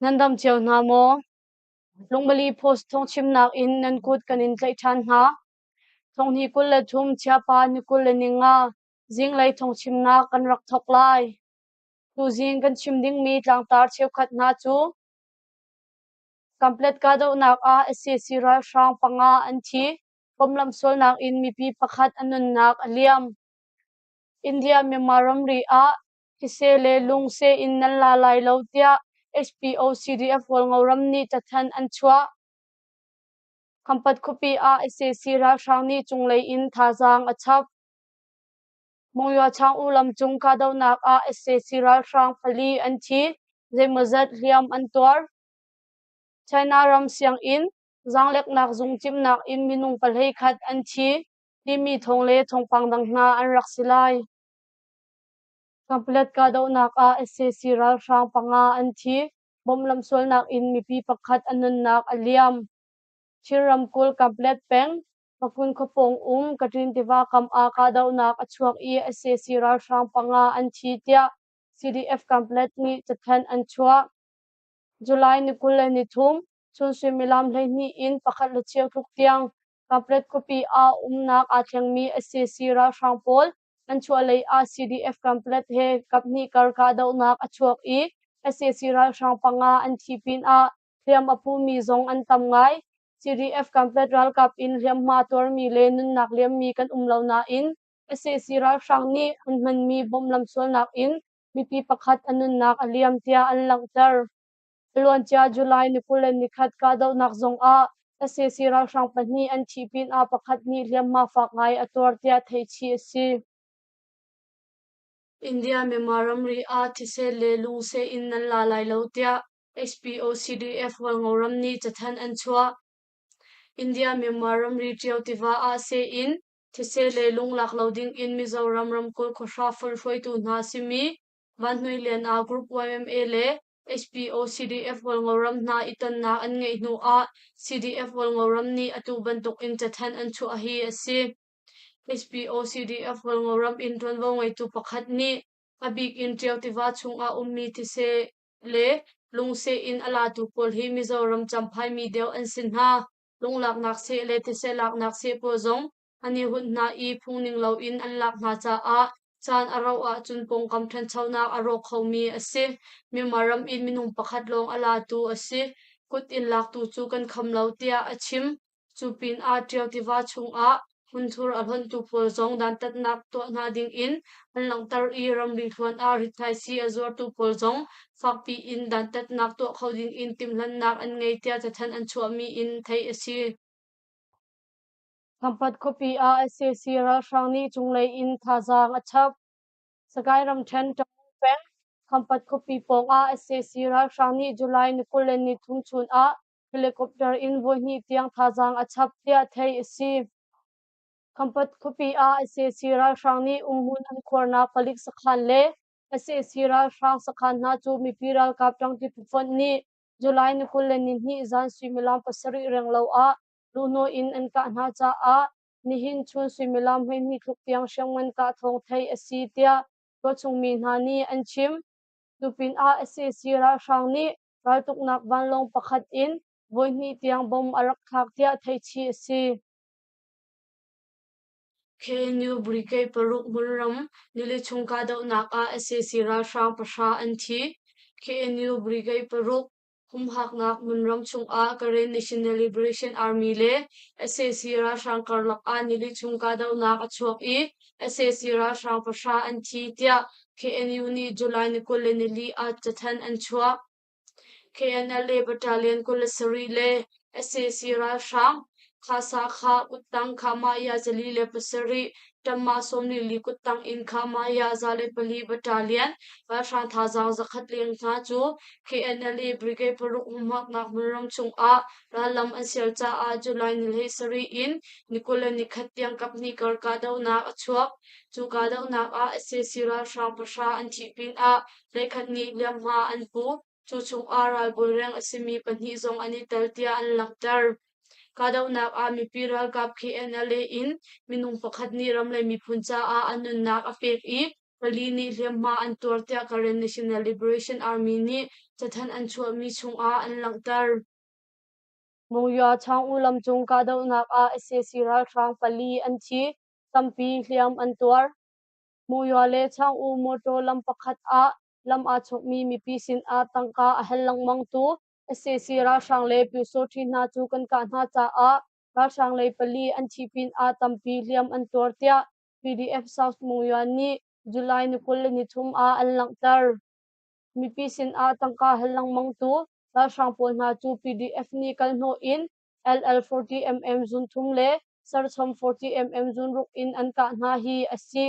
Nan dam cio hna maw? Lungbali Post thawngchimnak in nan kut kan in tlaih ṭhan hna. Thonghni 23 Chiapa ni 25 zinglei thawngchimnak kan rak thawk lai. Tuzing kan chim dingmi tlangtar cheukhat hna cu Kamplet kahdohnak ah sac ralhrang panga an thi. Pomlam sualnak in mipi pakhat a nunnak a liam. India-Myanmar ramri ah Thise le lungse in nan la lai lo tiah HPO CDF Hualngo ram nih cathanh an chuah. Khampat khuapi ah sac ralhrang nih cunglei in thazaang a chap. Monywa Chaung lam cung kahdohnak ah sac ralhrang pali an thi, zeimawzat hliam an tuar. China ram sianginn zaangleknak zung cimnak in minung 11 an thi timi thawng le thawngpang dang hna an rak si lai. Kanpalet kahdohnak ah sac ralhrang panga an thi. Bomb lamsualnak in mipi pakhat a nunnak a liam. Chin ramkulh Kanpalet peng, Makun khuapawng um Kaṭin tiva kam ah kahdohnak a chuak i sac ralhrang panga an thi tiah CDF Kanpalet nih cathanh an chuah. July ni 23, chun suimilam 12 in pakhat le cheu tluk tiang Kanpalet khuapi ah umnak aa thlengmi sac ralhrang pawl an chuahlei ah CDF Kanpalet he kaphnih kar kahdohnak a chuak i sac ralhrang panga an thi pinah hliam a pumi zong an tam ngai. CDF Kanpalet ralkap in hliamhma tuarmi le nunnak liammi kan um lo nain sac ralhrang nih an hmanmi bomb lamsualnak in mipi pakhat a nunnak a liam tiah an langhter. A luancia July ni 21 kahdohnak zong ah sac ralhrang pahnih an thih pinah pakhat nih hliamhma fak ngai a tuar tiah theihchih a si. India Myanmar ramri ah thisen le lungseh in nan la lai lo tiah HPO CDF Hualngo ram nih cathanh an chuah. India Myanmar ramri Ṭio tiva ah seh in thisen le lung lak lo ding in Mizoram ramkulh khuahra fonh hruaitu hna simi Vanhnuilian ah Group YMA le HPO CDF Hualngo ram hna i tonnak an ngeih hnu ah CDF Hualngo ram nih atu bantuk in cathanh an chuah hi a si. HPO CDF Hualngo ram in ṭuanvo ngeitu pakhat nih a bik in Ṭio tiva chungah ummi thise le lungseh in a latu pawl hi Mizoram Champhai mi deuh an si hna. Lunglaknak seh le thise laknak seh pawl zong an i hunh hna i phungning loin an lak hna caah caan a rauh ahcun pawngkam ṭhanchonak a rawk khomi a si. Myanmar ram in minung pakhat lawng a latu a si. Kut in laktu cu kan kham lo tiah a chim. Cu pinah Ṭio tiva chungah hmunthur a hlonhtu pawl zong dantatnak tuah hna dingin an langhter i ramri hluan ah rithaisii a zuartu pawl zong fakpi in dantatnak tuah kho dingin timhlamhnak an ngei tiah cathanh an chuahmi in theih a si. Khampat khuapi ah sac ralhrang nih cunglei in thazaang a chap. Sagaing ramṭhen Tamu peng Khampat khuapi pawng ah sac ralhrang nih July ni 23 chun ah helicopter in voihnih tiang thazaang a chap tiah theih a si. Khampat khuapi ah sac ralhrang nih umhmun an khuarnak palik sakhan le sac ralhrang sakhan hna cu mipi ralkap ṭangṭi phufonh nih July ni 22 zan suimilam 7 renglo ah luhhnawh in an kah hna caah nihin chun suimilam 12 tluk tiang hriamngan kah thawng theih a si tiah tualchung mi hna nih an chim. Cu pinah sac ralhrang nih raltuknak vanlawng pakhat in voihnih tiang bomb a rak thlak tiah theihchih a si. KNU Brigade paruk hmunram nili chung kahdohnak ah sac ralhrang pahra an thi. KNU Brigade paruk Humhaknak hmunram chungah Karen National Liberation Army le sac ralhrang karlak ah nili chung kahdohnak a chuak i sac ralhrang pahra an thi tiah KNU nih July ni 24 ah cathanh an chuah. KNLA Battalion 27 le sac ralhrang Khasakha kuttang Khamaya 47 Ṭamma 44 kuttang in Khamaya 104 Battalion ralhrang thazaang zakhat leng hna cu KNLA Brigade paruk humhaknak hmunram chungah rallam an sial caah July ni 17 in ni 21 tiang kaphnih kar kahdohnak a chuak. Cu kahdohnak ah sac ralhrang pahra an thih pinah hleikhat nih hliamhma an pu. Cu chungah ralbawi reng a simi pahnih zong an i tel tiah an langhter. Kahdohnak ah mipi ralkap KNLA in minung pakhat nih ram le miphun caah a nunnak a pek i pali nih hliamhma an tuar tiah Karen National Liberation Army nih cathanh an chuahmi chungah an langhter. Monywa Chaung-U lam cung kahdohnak ah sac ralhrang pali an thi, tampi hliam an tuar. Monywa le Chaung-U motor lam pakhat ah lam aa chawkmi mipi sinah tangka a hal lengmangtu sac ralhrang le pyusawhti hna cu kan kah hna caah ralhrang lei pali an thi pinah tampi hliam an tuar tiah PDF South Monywa nih July ni 23 ah an langhter. Mipi sinah tangka hal lengmangtu ralhrang pawl hna cu PDF nih kalhnawh in LL40mm zunthum le Sarchom 40mm zunruk in an kah hna hi a si.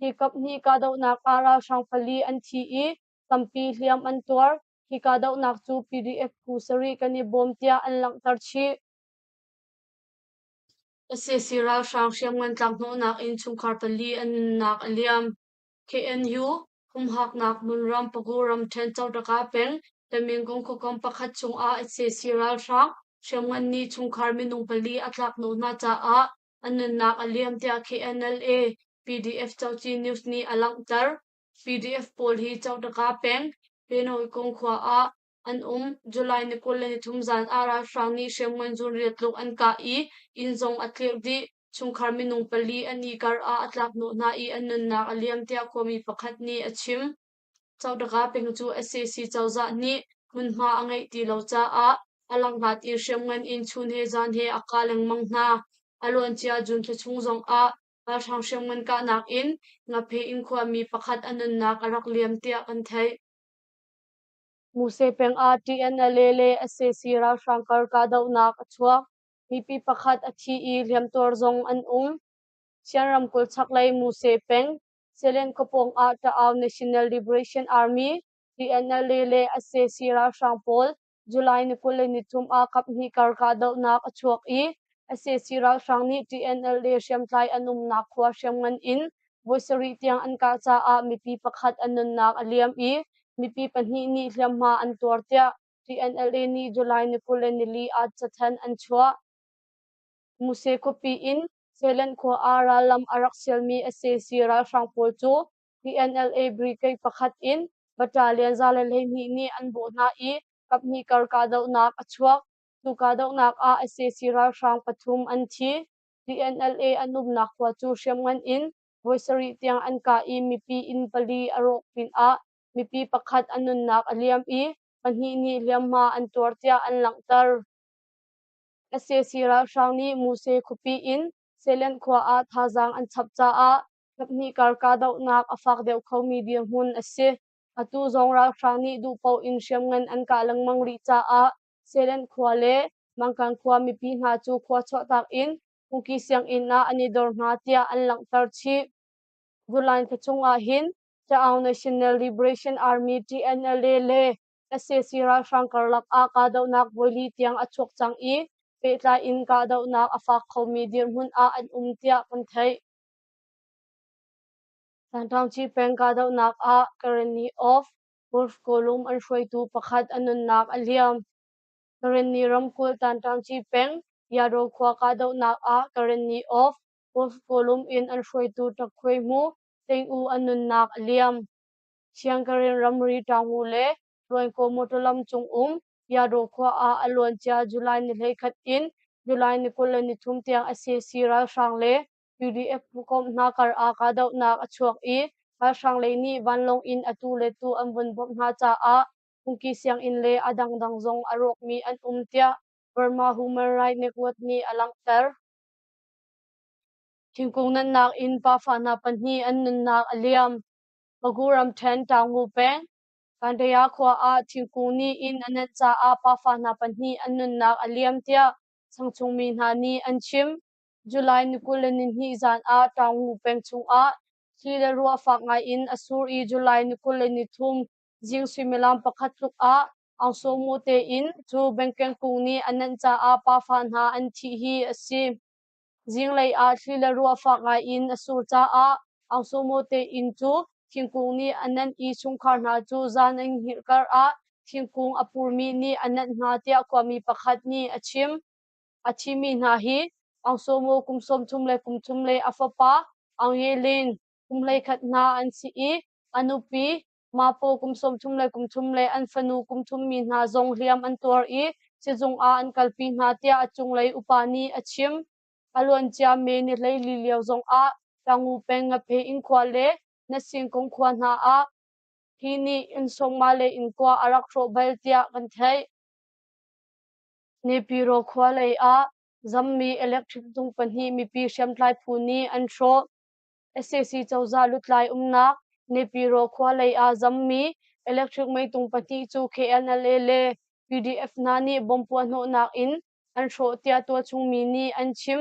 Hi kaphnih kahdohnak ah ralhrang pali an thi i tampi hliam an tuar. Hi kahdohnak cu PDF phu sarih kan i bawm tiah an langhter chih. Sac ralhrang hriamngan tlakhnawhnak in chungkhar pali an nunnak a liam. KNU humhaknak hmunram Pagu ramṭhen Cotaka peng Tamingung khuakom pakhat chungah sac ralhrang hriamngan nih chungkhar minung pali a tlakhnawh hna caah an nunnak a liam tiah KNLA PDF Coci News nih a langhter. PDF pawl hi Cotaka peng Penawikung khua ah an um. July ni 23 zan ah ralhrang nih hriamngan zunriat tluk an kah i inn zong a tlirh dih. Chungkhar minung pali an i kar ah a tlakhnawh hna i an nunnak a liam tiah khuami pakhat nih a chim. Cotaka peng cu sac cozah nih hmunhma a ngeih ti lo caah a langhlat in hriamngan in chun he zan he a kah lengmang hna. A luancia June thla chung zongah ralhrang hriamngan kahnak in Ngaphe inn khuami pakhat a nunnak a rak liam tiah kan theih. Muse peng ah TNLA le sac ralhrang kar kahdohnak a chuak. Mipi pakhat a thi i hliamtuar zong an um. Chin ramkulh chaklei Muse peng, Selen khuapawng ah Ta'au National Liberation Army TNLA le sac ralhrang pawl July ni 23 ah kaphnih kar kahdohnak a chuak i sac ralhrang nih TNLA hriamtlai an umnak khua hriamngan in voi sarih tiang an kah caah mipi pakhat a nunnak a liam i mipi pahnih nih hliamhma an tuar tiah TNLA nih July ni 24 ah cathanh an chuah. Muse khuapi in Selen khua ah rallam a rak sialmi sac ralhrang pawl cu TNLA brigade pakhat in battalion 112 nih an bawh hna i kaphnih kar kahdohnak a chuak. Cu kahdohnak ah sac ralhrang pathum an thi. TNLA an umnak khua cu hriamngan in voi sarih tiang an kah i mipi inn pali a rawk pinah mipi pakhat a nunnak a liam i pahnih nih hliamhma an tuar tiah an langhter. Sac ralhrang nih Muse khuapi in Selen khua ah thazaang an chap caah kaphnih kar kahdohnak a fak deuh khomi dirhmun a si. Atu zong ralhrang nih duhpaoh in hriamngan an kah lengmang rih caah Selen khua le Mangkan khua mipi hna cu khua chuahtak in Kuki sianginn ah an i dor hna tiah an langhter chih. July thla chung ah hin Ta'ang National Liberation Army TNLA le sac ralhrang karlak ah kahdohnak voili tiang a chuak cang i pehtlai in kahdohnak a fak khomi dirhmun ah an um tiah kan theih. Tantaungci peng kahdohnak ah Karenni of Wolf Kawlum an hruaitu pakhat a nunnak a liam. Karenni ramkulh Tantaungci peng Yadaw khua kahdohnak ah Karenni of Wolf Kawlum in an hruaitu Ṭakhuai Hmu Teng U a nunnak a liam. Siangkaren ramri Taungwu le Luankaw motor lam cung um Yadaw khua ah a luancia July ni 11 in July ni 23 tiang sac ralhrang le PDF phukomh hna kar ah kahdohnak a chuak i ralhrang lei nih vanlawng in atu le tu an vun bawmh hna caah phungki sianginn le a dangdang zong a rawkmi an um tiah Burma Human Rights Network nih a langhter. Thingkung nannak in pafa hna pahnih an nunnak a liam. Pagu ramṭhen Taunggu peng, Kandaya khua ah thingkung nih inn a nenh caah pafa hna pahnih an nunnak a liam tiah changchungmi hna nih an chim. July ni 22 zan ah Taunggu peng chungah thli le ruah fak ngai in a sur i July ni 23 zing suimilam pakhat tluk ah Aung Saw Mu te inn cu bengkeng kung nih a nenh caah pafa hna an thih hi a si. Zinglei ah thli le ruah fak ngai in a sur caah Aung Saw Maw te inn cu thingkung nih a nenh i chungkhar hna cu zan an hngilh kar ah thingkung a purmi nih a nenh hna tiah khuami pakhat nih a chim. A thimi hna hi Aung Saw Maw kum 33 le a fapa Aung Ye Lin, kum 11 hna an si i a nupi Mapo kum 33 le an fanu kum thum mi hna zong hliam an tuar i sizung ah an kalpi hna tiah a cunglei upa nih a chim. A luancia May ni 14 lio zong ah Taungu peng Ngaphein khua le Nasingkung khua hna ah hi nih inn sawmnga le inn kua a rak hrawh bal tiah kan theih. Nepiro khua lei ah zammi electric tung pahnih mipi hriamtlai phu nih an hrawh. Sac cozah lutlai umnak Nepiro khua lei ah zammi electric meitung pahnih cu KNLA le PDF hna nih bomb puahhnawhnak in an hrawh tiah tualchung mi nih an chim.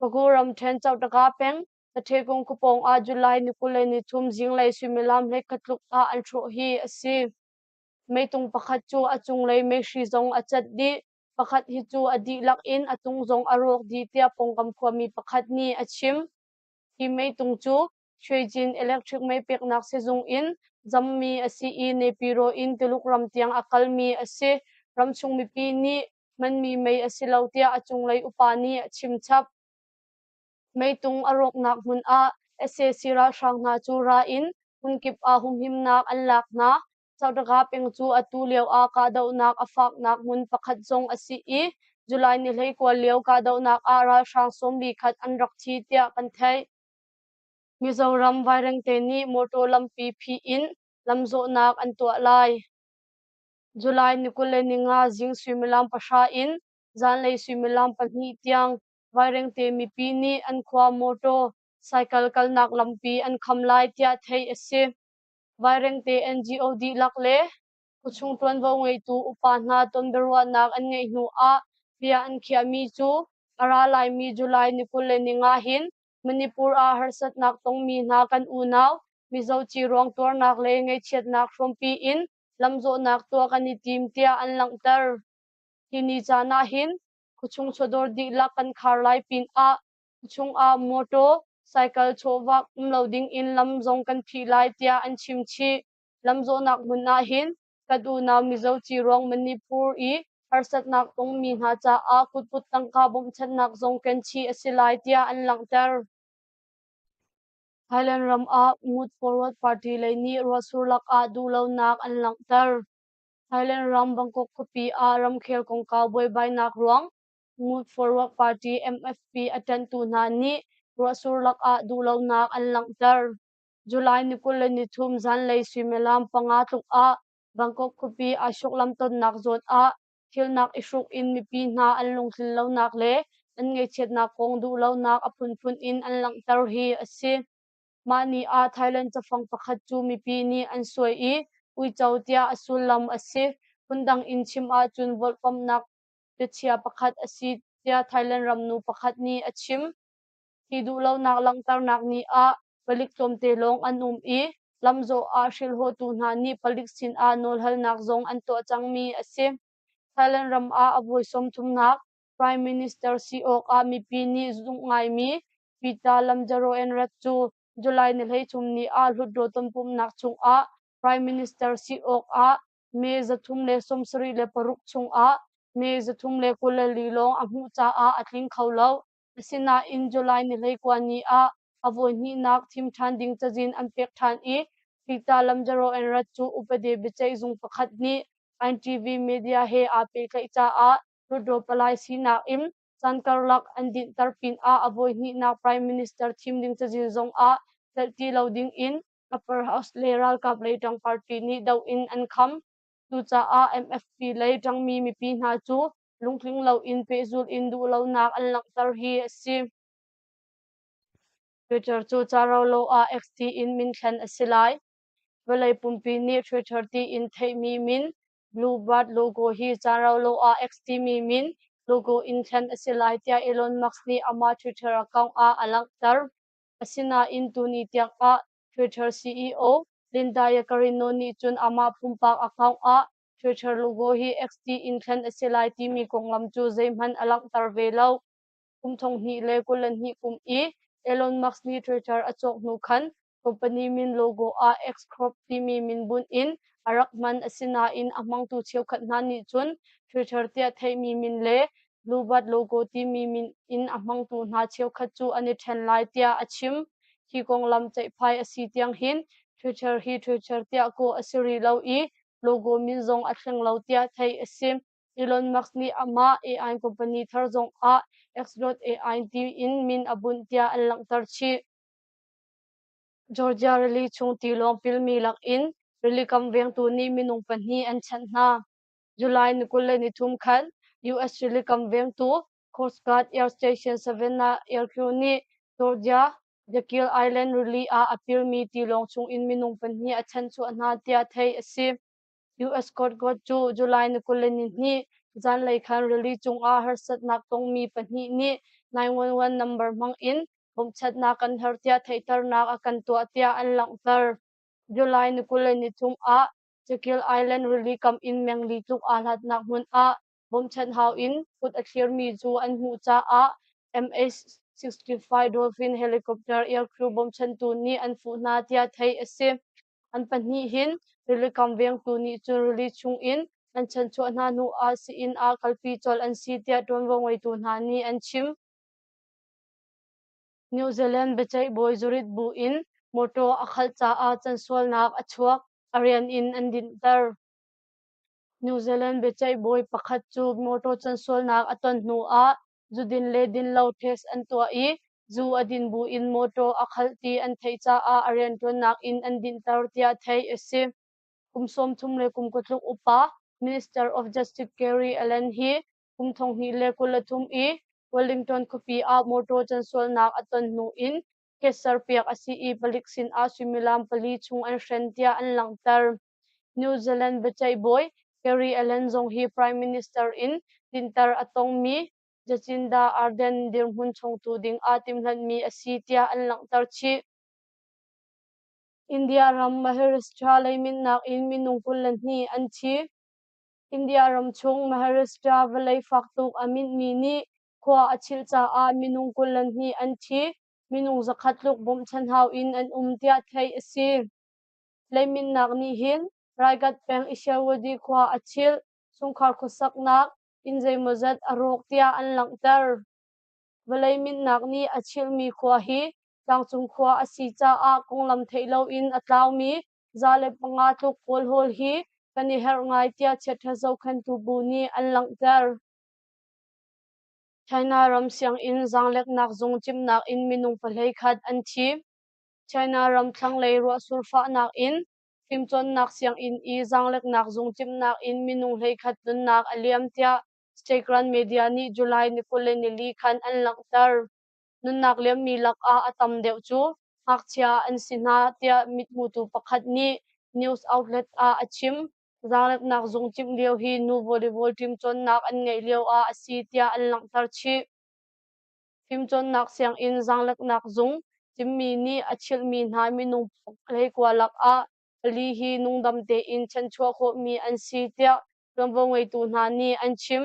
Pagu ramṭhen Chautaka peng Taṭhekung khuapawng ah July ni 23 zinglei suimilam 11 tluk ah an hrawh hi a si. Meitung pakhat cu a cunglei meihri zong a cat dih. Pakhat hi cu a dihlak in a tung zong a rawk dih tiah pawngkam khuami pakhat nih a chim. Hi meitung cu Shwejin electric mei peknak sizung in zammi a si i Nepiro in Tuluk ram tiang a kalmi a si. Ramchung mipi nih hmanmi mei a si lo tiah a cunglei upa nih a chim chap. Meitung a rawknak hmun ah sac ralhrang hna cu ra in hmunkip ah humhimnak an lak hna. Chautaka peng cu atu lio ah kahdohnak a faknak hmun pakhat zong a si i July ni 19 lio kahdohnak ah ralhrang 41 an rak thi tiah kan theih. Mizoram Vairengte nih motor lampi phih in lamzawhnak an tuah lai. July ni 25 zing suimilam 9 in zanlei suimilam 2 tiang Vairengte mipi nih an khua motor cycle kalnak lampi an kham lai tiah theih a si. Vairengte NGO dihlak le khuachung ṭuanvo ngeitu upa hna tonbiaruahnak an ngeih hnu ah bia an khiahmi cu a ra laimi July ni 25 hin Manipur ah harsatnak tongmi hna kan unau Mizo ciruang tuarnak le ngaihchiatnak hrawmpi in lamzawhnak tuah kan i tim tiah an langhter. Hi ni caan ah hin khuachung chawdawr dihlak kan khar lai pinah khuachung ah mawṭaw, cycle chawhvak um lo ding in lam zong kan phih lai tiah an chim chih. Lamzawhnak hmun ah hin kan unau Mizo ciruang Manipur i harsatnak tongmi hna caah kutput tangka bawmhchanhnak zong ken chih a si lai tiah an langhter. Thailand ram ah Move Forward Party lei nih ruahsur lakah duhlonak an langhter. Thailand ram Bangkok khuapi ah ramkhel kongkau buaibainak ruang Move Forward Party MFP a ṭanhtu hna nih ruahsur lakah duhlonak an langhter. July ni 23 zanlei suimilam 5 tluk ah Bangkok khuapi Ashok lamtonnak zawn ah thilnak i hruk in mipi hna an lungtlin lonak le an ngaihchiatnak kong duhlonak a phunphun in an langhter hi a si. Mah ni ah Thailand cafang pakhat cu mipi nih an suai i uico tiah a sullam a si. Phundang in chim ahcun volhpamhnak biachia pakhat a si tiah Thailand ram nu pakhat nih a chim. Hi duhlonak langhternak ni ah palik tlawmte lawng an um i lamzawh ah hrilhawtu hna nih palik sinah nawlhalnak zong an tuah cangmi a si. Thailand ram ah a voi 30nak Prime Minister si awkah mipi nih zumh ngaimi Pita Lamjaroenrat cu July ni 13 ni ah Hlutdaw tonpumhnak chungah Prime Minister si awkah May 376 chungah May 324 lawng a hmuh caah a tling kho lo. Asinain July ni 19 ni ah a voihnihnak thim ṭhan ding cazin an pek ṭhan i Pita Lamjaroenrat cu upadi biaceih zung pakhat nih NTV media he aa pehtlaih caah Hluttaw palai sinak in caan karlak an dinhter pinah a voihnihnak Prime Minister thim ding cazin zong ah telh ti lo ding in Upper House le ralkap lei ṭang party nih doh in an kham. Cucaah MFP lei ṭangmi mipi hna cu lungtling loin pehzulh in duhlonak an langhter hi a si. Twitter cu ca rolo ah X tiin min thlen a si lai. Vawlei pumpi nih Twitter tiin theihmi min Bluebird logo hi ca rolo ah X timi min logo in thlen a si lai tiah Elon Musk nih amah Twitter account ah a langhter. Asinain tuni tiang ah Twitter CEO Linda Yaccarino nih cun amah pumpak account ah Twitter logo hi XT in thlen a si lai timi konglam cu zeihmanh a langhter ve lo. Kum 2022 kum i Elon Musk nih Twitter a cawk hnu khan company min logo ah X Corp timi min bunh in a rak hman. Asinain a hmangtu cheukhat hna nih cun Twitter tiah theihmi min le Bluebird logo timi min in a hmangtu hna cheukhat cu an i ṭhen lai tiah a chim. Hi konglam ceihphai a si tiang hin Twitter hi Twitter tiah kawh a si rih lo i logo min zong a thleng lo tiah theih a si. Elon Musk nih amah AI company thar zong ah X.AI tiin min a bunh tiah an langhter chih. Georgia rili chung tilawng pilmi lakin rilikam vengtu nih minung pahnih an chanh hna. July ni 23 khan US rilikam vengtu Coast Guard Air Station Savannah Aircrew nih Georgia Jekyll Island rili ah a pilmi tilawng chungin minung pahnih a chanhchuah hna tiah theih a si. US Coast Guard cu July ni 22 zanlei khan rili cungah harsatnak tongmi pahnih nih 911 number hmang in bawmhchanhnak kan har tiah theihternak a kan tuah tiah an langhter. July ni 23 ah Jekyll Island rili kam in meng li tluk aa hlatnak hmun ah bawmhchanh hau in kut a thlirmi cu an hmuh caah MH-65 Dolphin helicopter aircrew bawmchantu nih an fuh hna tiah theih a si. An pahnih hin rilikam vengtu nih cun rili chungin an chanchuah hna hnu ah sii-inn ah kalpi colh an si tiah ṭuanvo ngeitu hna nih an chim. New Zealand biaceih bawi zurit bu in mawṭaw a khalh caah cansualnak a chuak, a rian in an dinhter. New Zealand biaceih bawi pakhat cu mawṭaw cansualnak a ton hnu ah zudin le dinlo test an tuah i zu a din buin mawṭaw a khalh ti an theih caah a rianṭuannak in an dinhter tiah theih a si. Kum 33 tluk upa Minister of Justice Gary Allen hi kum 2023 i Wellington khuapi ah mawṭaw cansualnak a ton hnu in case serpiak a si i palik sinah suimilam pali chung an hren tiah an langhter. New Zealand biaceih bawi Gary Allen zong hi Prime Minister in dinhter a tongmi Jacinda Ardern dirhmun chongtu ding ah timhlamhmi a si tiah an langhter chih. India ram Maharashtra leiminnak in minung 22 an thi. India ram chung Maharashtra vawlei fak tuk a minhmi nih khua a chilh caah minung 22 an thi. Minung 100 tluk bawmhchan hau in an um tiah theih a si. Leiminnak nih hin Raigad peng Isherwadi khua a chilh, chungkhar khuasaknak inn zeimawzat a rawk tiah an langhter. Vawlei minhnak nih a chilhmi khua hi tlangcung khua a si caah konglam theih loin a tlaumi 105 tluk kawlhawl hi kan i herh ngai tiah chiaṭha zohkhenhtu bu nih an langhter. China ram sianginn zaangleknak zung cimnak in minung 11 an thi. China ram thlanglei ruahsur fahnak in fimcawnnak sianginn i zaangleknak zung cimnak in minung 11 nunnak a liam tiah State Media nih July ni 24 khan an langhter. Nunnak liammi lakah a tam deuh cu ngakchia an si hna tiah mithmutu pakhat nih news outlet ah a chim. Zaangleknak zung cimh lio hi nu volleyball team cawnnak an ngeih lio ah a si tiah an langhter chih. Fimcawnnak sianginn zaangleknak zung cimmi nih a chilhmi hna minung 19 lakah pali hi nungdam tein chanchuah khawhmi an si tiah ṭuanvo ngeitu hna nih an chim.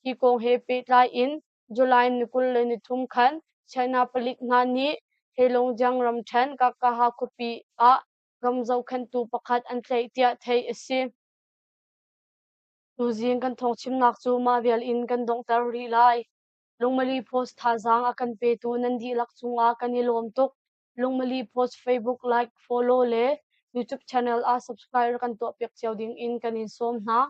Hi kong he pehtlai in July ni 23 khan China palik hna nih Heilongjiang ramṭhen Kakaha khuapi ah ram zohkhenhtu pakhat an tlaih tiah theih a si. Tuzing kan thawngchimnak cu mah vial in kan donghter rih lai. Lungmali Post thazaang a kan petu nan dihlak cungah kan i lawm tuk. Lungmali Post Facebook like, follow le YouTube channel ah subscribe kan tuahpiak cio ding in kan in sawm hna.